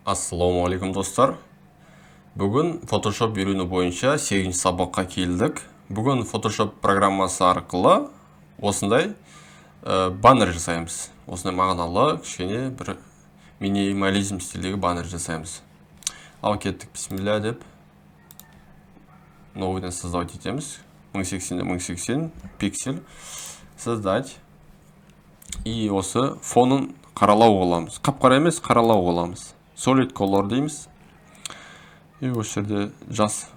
Ассалаумағалейкум, достар! Бүгін Photoshop үйрену бойынша 8 сабаққа келдік. Бүгін Photoshop программасы арқылы осындай баннер жасаймыз. Осындай мағыналы, кішкене бір минимализм стилдегі баннер жасаймыз. Ал кеттік, бисмилля деп новыйдан создавать етеміз. 1080 1080 пиксель создать. И осы фонын қаралау қыламыз. Қап-қара емес, қаралау қыламыз. Solid color дейміз. И осы жерде жас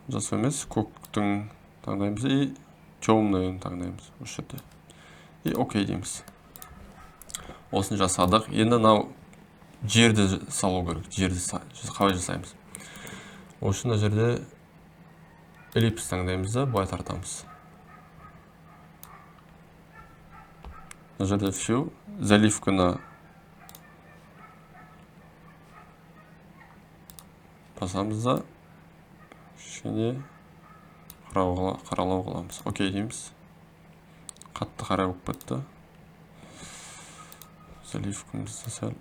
емес, көктің таңдаймыз и темныйын таңдаймыз осы жерде. И окей дейміз. Осыны жасадық. Енді мынау жерді салу керек. Жерді қалай жасаймыз? Осы мына жерде эллипс таңдаймыз да, былай тартамыз. Мына жерде fill, заливканы басамыз да, кішкене қаралау қыламыз. Окей дейміз. Қатты қара болып кетті. Заливкамызды сәл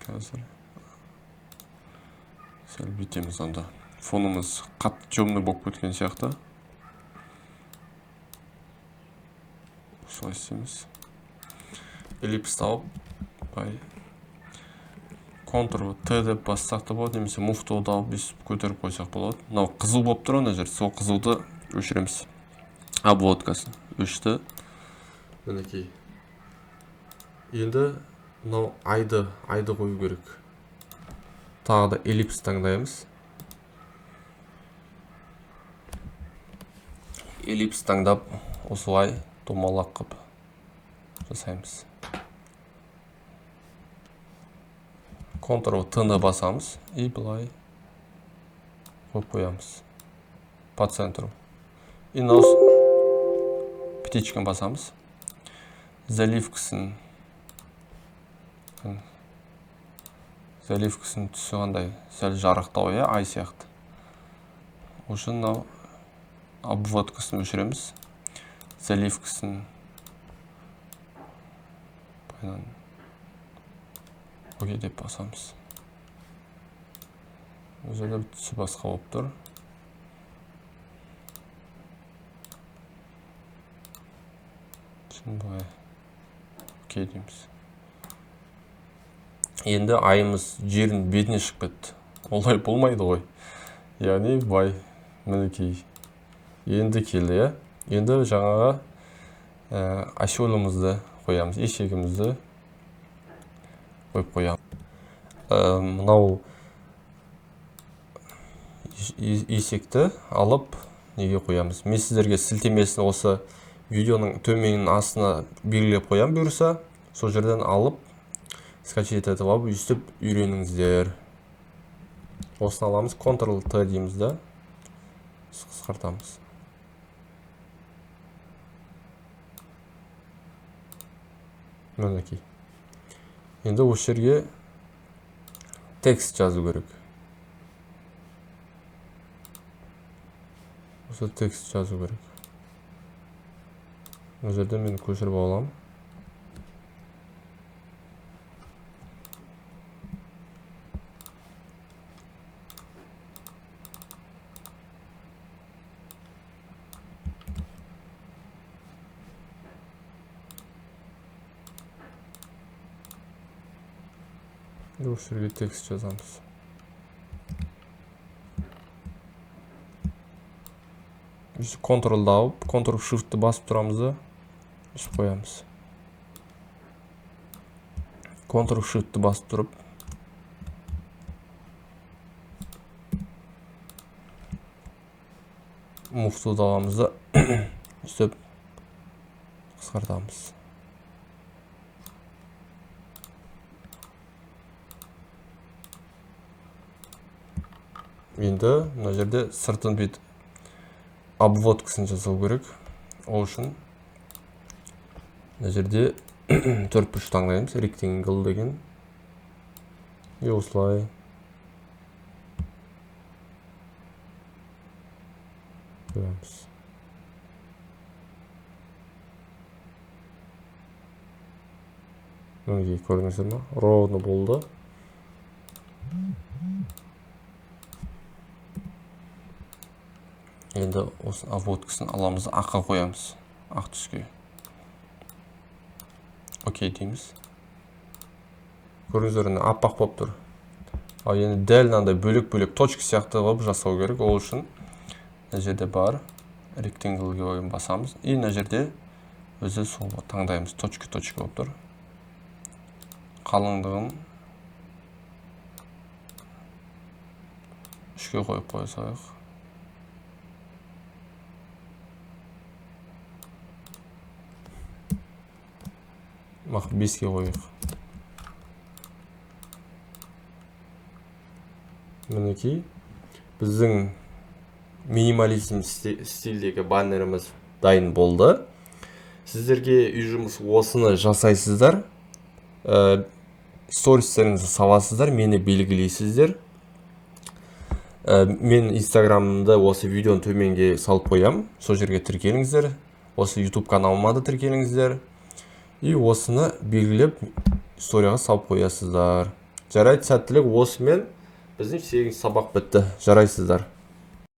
қазір сәл бүйтеміз онда. Фонымыз қатты темный болып кеткен сияқты. Осылай істейміз. Эллипс тауып, былай Ctrl T деп бассақ та болады, немесе Move tool-ды алып өйстіп көтеріп қойсақ болады. Мынау қызыл болып тұр ана жер, сол қызылды өшіреміз. Обводкасын өшті. Мінекей. Енді мынау айды қою керек. Тағы да эллипс таңдаймыз. Эллипс таңдап осылай домалақ қып жасаймыз. Ctrl T-ны басамыз и былай қойып қоямыз по центру. И мынау птичканы басамыз. Заливкасын түсі қандай? Сәл жарықтау, иә, ай сияқты. Осы мынау обводкасын өшіреміз. Заливкасын былайынан окей деп басамыз. Бұл жерде түсі басқа болып тұр. Сосын былай окей дейміз. Енді айымыз жердің бетіне шығып кетті. Олай болмайды ғой. Яғни былай мінекей. Енді келді, иә? Енді жаңағы оселімізді қоямыз, ешегімізді қойып қоямыз. Мынау есекті алып неге қоямыз? Мен сіздерге сілтемесін осы видеоның төменінің астына белгілеп қоямын, бұйырса. Сол жерден алып скачать етіп алып өйстіп үйреніңіздер. Осыны аламыз, Ctrl T дейміз да, қысқартамыз. Мінекей. Енді осы жерге текст жазу керек. Осы текст жазу керек. Бұл жерде мен көшіріп аламын. Осы жерге текст жазамыз. Біз Ctrl-ды алып, Ctrl Shift-ті басып тұрамыз да, өшіп қоямыз. Ctrl Shift-ті басып тұрып, Move tool-ды аламыз да, өстіп қысқартамыз. Енді мына жерде сыртын бүйтіп обводкасын жасау керек. Ол үшін мына жерде төрт бұрыш таңдаймыз, rectangle деген. И осылай қоямыз. Мінекей, көрдіңіздер ма, ровно болды. Енді осы обводкасын аламыз, аққа қоямыз, ақ түске. Окей дейміз. Көрдіңіздер, міне аппақ болып тұр. Ал енді дәл мынандай бөлек-бөлек точка сияқты қылып жасау керек. Ол үшін мына жерде бар ректанглге басамыз и мына жерде өзі сол таңдаймыз, точка-точка болып тұр. Қалыңдығын 3-ке қойып қоя салайық. Мақ 5-ке қояйық. Мінекей біздің минимализм стильдегі баннеріміз дайын болды. Сіздерге үй жұмысы осыны жасайсыздар. Стористеріңізді саласыздар, мені белгілейсіздер. Мен Инстаграмымды осы видеоның төменге салып қоямын. Сол жерге тіркеліңіздер. Осы YouTube каналыма да тіркеліңіздер. И осыны белгілеп историяға салып қоясыздар. Жарайды, сәттілік. Осымен біздің 8 сабақ бітті. Жарайсыздар.